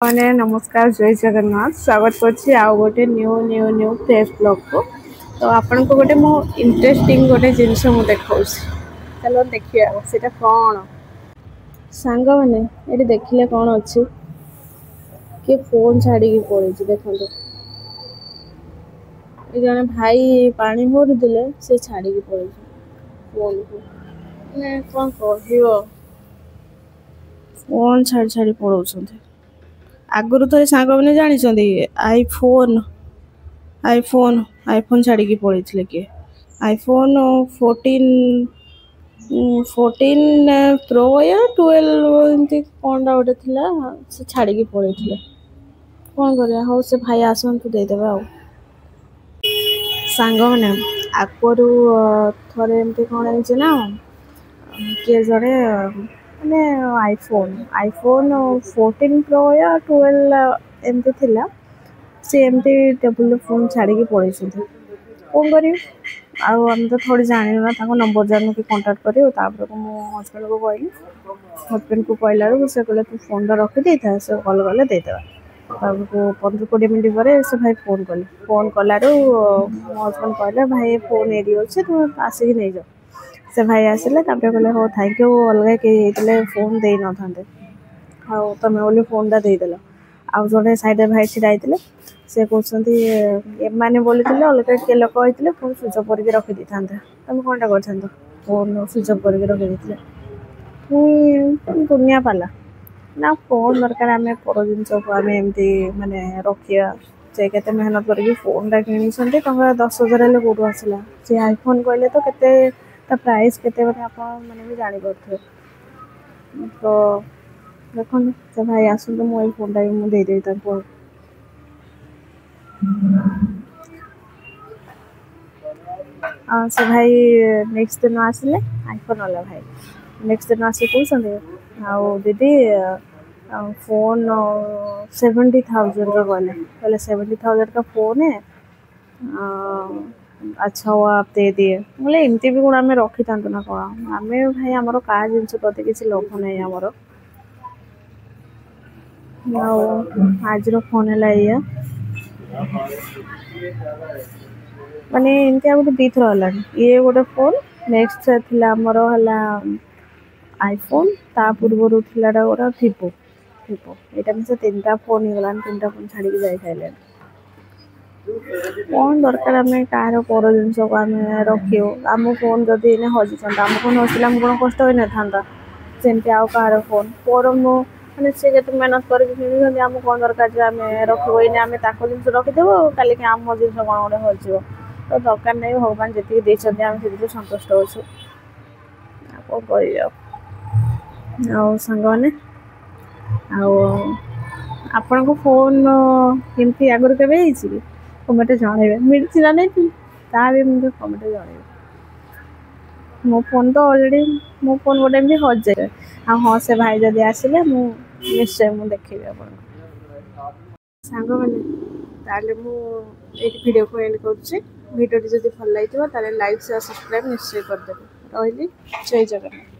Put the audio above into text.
ମାନେ ନମସ୍କାର, ଜୟ ଜଗନ୍ନାଥ। ସ୍ୱାଗତ କରୁଛି ଆଉ ଗୋଟେ ନ୍ୟୁ ନ୍ୟୁ ନ୍ୟୁ ଫ୍ରେଶ୍ ବ୍ଲଗ୍କୁ। ତ ଆପଣଙ୍କୁ ଗୋଟେ ମୁଁ ଇଣ୍ଟରେଷ୍ଟିଂ ଗୋଟେ ଜିନିଷ ମୁଁ ଦେଖାଉଛି, ଚାଲ ଦେଖିବା ସେଇଟା କ'ଣ। ସାଙ୍ଗମାନେ, ଏଠି ଦେଖିଲେ କ'ଣ ଅଛି? କିଏ ଫୋନ୍ ଛାଡ଼ିକି ପଳେଇଛି ଦେଖନ୍ତୁ। ଏ ଜଣେ ଭାଇ ପାଣି ଭରୁଥିଲେ, ସେ ଛାଡ଼ିକି ପଳେଇଛି ଫୋନ୍କୁ। ମାନେ କ'ଣ କହିବ, ଫୋନ୍ ଛାଡ଼ି ଛାଡ଼ି ପଳଉଛନ୍ତି। ଆଗରୁ ଥରେ ସାଙ୍ଗମାନେ ଜାଣିଛନ୍ତି, ଆଇଫୋନ୍ ଆଇଫୋନ୍ ଆଇଫୋନ୍ ଛାଡ଼ିକି ପଳେଇଥିଲେ କିଏ। ଆଇଫୋନ୍ 14, 14 ପ୍ରୋ ୟା 12 ଏମିତି କ'ଣଟା ଗୋଟେ ଥିଲା, ସେ ଛାଡ଼ିକି ପଳେଇଥିଲେ। କ'ଣ କରିବା? ହଉ, ସେ ଭାଇ ଆସନ୍ତୁ, ଦେଇଦେବେ। ଆଉ ସାଙ୍ଗମାନେ, ଆଗରୁ ଥରେ ଏମିତି କ'ଣ ହେଇଛି ନା, କିଏ ଜଣେ ମାନେ ଆଇଫୋନ୍ 14 ପ୍ରୋ ୟା 12 ଏମିତି ଥିଲା, ସେ ଏମିତି ଟେବୁଲରେ ଫୋନ୍ ଛାଡ଼ିକି ପଳେଇଛନ୍ତି। କ'ଣ କରିବି ଆଉ? ଆମେ ତ ଥୋଡ଼ି ଜାଣିନୁ ନା ତାଙ୍କ ନମ୍ବର ଜାଣିନୁ କି କଣ୍ଟାକ୍ଟ କରିବୁ। ତାପରକୁ ମୁଁ ହଜବେଣ୍ଡକୁ କହିଲି। ହଜବେଣ୍ଡକୁ କହିଲା ବେଳକୁ ସେ କହିଲେ, ତୁ ଫୋନ୍ଟା ରଖିଦେଇଥା, ସେ କଲ୍ କଲେ ଦେଇଦେବା। ତାପରକୁ 15-20 ମିନିଟ୍ ପରେ ସେ ଭାଇ ଫୋନ୍ କଲେ। ଫୋନ୍ କଲାରୁ ମୋ ହଜବେଣ୍ଡ କହିଲେ, ଭାଇ, ଫୋନ୍ ଏଇଠି ଅଛି, ତୁ ଆସିକି ନେଇଯାଅ। ସେ ଭାଇ ଆସିଲେ। ତାପରେ କହିଲେ, ହଉ, thank you, ଅଲଗା କେହି ହେଇଥିଲେ ଫୋନ୍ ଦେଇନଥାନ୍ତେ, ଆଉ ତମେ ବୋଲି ଫୋନ୍ଟା ଦେଇଦେଲ। ଆଉ ଜଣେ ସାଇଡ଼୍ରେ ଭାଇ ଛିଡ଼ା ହେଇଥିଲେ, ସେ କହୁଛନ୍ତି, ଏମାନେ ବୋଲିଥିଲେ, ଅଲଗା କିଏ ଲୋକ ହେଇଥିଲେ ଫୋନ୍ ସୁଇଚ୍ ଅଫ୍ କରିକି ରଖିଦେଇଥାନ୍ତେ, ତମେ କ'ଣଟା କରିଥାନ୍ତ? ଫୋନ୍ ସୁଇଚ୍ ଅଫ୍ କରିକି ରଖିଦେଇଥିଲେ। ପୁଣି ଦୁନିଆ ପାଲା ନା। କ'ଣ ଦରକାର ଆମେ ପର ଜିନିଷକୁ ଆମେ ଏମିତି ମାନେ ରଖିବା? ସେ କେତେ ମେହନତ କରିକି ଫୋନ୍ଟା କିଣିଛନ୍ତି। ଟଙ୍କା 10,000 ହେଲେ କେଉଁଠୁ ଆସିଲା? ସେ ଆଇଫୋନ୍ କହିଲେ ତ କେତେ ତା ପ୍ରାଇସ୍ କେତେ, ମାନେ ଆପଣ ମାନେ ବି ଜାଣିପାରୁଥିବେ ତ। ଦେଖନ୍ତୁ, ସେ ଭାଇ ଆସନ୍ତୁ, ମୁଁ ଏଇ ଫୋନ୍ଟା ବି ମୁଁ ଦେଇଦେବି ତାଙ୍କୁ। ଆଉ ସେ ଭାଇ ନେକ୍ସଟ ଦିନ ଆସିଲେ, ଆଇଫୋନ୍ ବାଲା ଭାଇ ନେକ୍ସଟ ଦିନ ଆସିକି କହୁଛନ୍ତି, ଆଉ ଦିଦି, ଫୋନ୍ 70,000ର କହିଲେ। କହିଲେ, 70,000 का फ़ोन है, अच्छा हुआ आप दे दिए। ବୋଲେ ଏମିତି ବି କ'ଣ ଆମେ ରଖିଥାନ୍ତୁ ନା କ'ଣ? ଆମେ ଭାଇ, ଆମର କାହା ଜିନିଷ ପ୍ରତି କିଛି ଲୋଭ ନାହିଁ ଆମର। ଆଉ ଆଜିର ଫୋନ୍ ହେଲା ଏଇଆ। ମାନେ ଏମିତି ଆଉ ଗୋଟେ ଦୁଇଥର ହେଲାଣି। ଇଏ ଗୋଟେ ଫୋନ୍, ନେକ୍ସଟ ଥିଲା ଆମର ହେଲା ଆଇଫୋନ୍, ତା ପୂର୍ବରୁ ଥିଲାଟା ଗୋଟେ ଭିଭୋ। ଭିଭୋ ଏଇଟା ମିଶା ତିନିଟା ଫୋନ୍ ହେଇଗଲାଣି। ତିନିଟା ଫୋନ୍ ଛାଡ଼ିକି ଯାଇ ସାରିଲେଣି। କ'ଣ ଦରକାର ଆମେ କାହାର ପର ଜିନିଷକୁ ଆମେ ରଖିବୁ? ଆମ ଫୋନ୍ ଯଦି ଏଇନେ ହଜିଥାନ୍ତା, ଆମ ଫୋନ୍ ହଜିଲେ ଆମକୁ କ'ଣ କଷ୍ଟ ହୋଇନଥାନ୍ତା? ସେମିତି ଆଉ କାହାର ଫୋନ୍ ପର ମୁଁ ମାନେ ସେ କେତେ ମେହନତ କରିକି କିଣିଛନ୍ତି, ଆମକୁ କ'ଣ ଦରକାର ଯେ ଆମେ ରଖିବୁ? ଏଇନେ ଆମେ ତାଙ୍କ ଜିନିଷ ରଖିଦେବୁ, କାଲିକି ଆମ ଜିନିଷ କ'ଣ ଗୋଟେ ହଜିଯିବ। ତ ଦରକାର ନାହିଁ। ଭଗବାନ ଯେତିକି ଦେଇଛନ୍ତି ଆମେ ସେତିକି ସନ୍ତୁଷ୍ଟ ଅଛୁ। ଆଉ କ'ଣ କହିବି? ଆଉ ସାଙ୍ଗମାନେ, ଆଉ ଆପଣଙ୍କ ଫୋନ୍ ଏମିତି ଆଗରୁ କେବେ ହେଇଛି କି? କମେଣ୍ଟରେ ଜଣାଇବେ। ମିଳିଛି ନା ନାହିଁ, ତାହା ବି ମୋତେ କମେଣ୍ଟରେ ଜଣାଇବେ। ମୋ ଫୋନ୍ ତ ଅଲରେଡ଼ି ମୋ ଫୋନ୍ ଗୋଟେ ଏମିତି ହଜିଯାଏ। ଆଉ ହଁ, ସେ ଭାଇ ଯଦି ଆସିଲେ ମୁଁ ନିଶ୍ଚୟ ମୁଁ ଦେଖେଇବି ଆପଣଙ୍କୁ। ସାଙ୍ଗମାନେ, ତାହେଲେ ମୁଁ ଏଇଠି ଭିଡ଼ିଓକୁ ଏଣ୍ଡ କରୁଛି। ଭିଡ଼ିଓଟି ଯଦି ଭଲ ଲାଗିଥିବ, ତାହେଲେ ଲାଇକ୍, ସେୟାର, ସବସ୍କ୍ରାଇବ୍ ନିଶ୍ଚୟ କରିଦେବେ। ରହିଲି, ଜୟ ଜଗନ୍ନାଥ।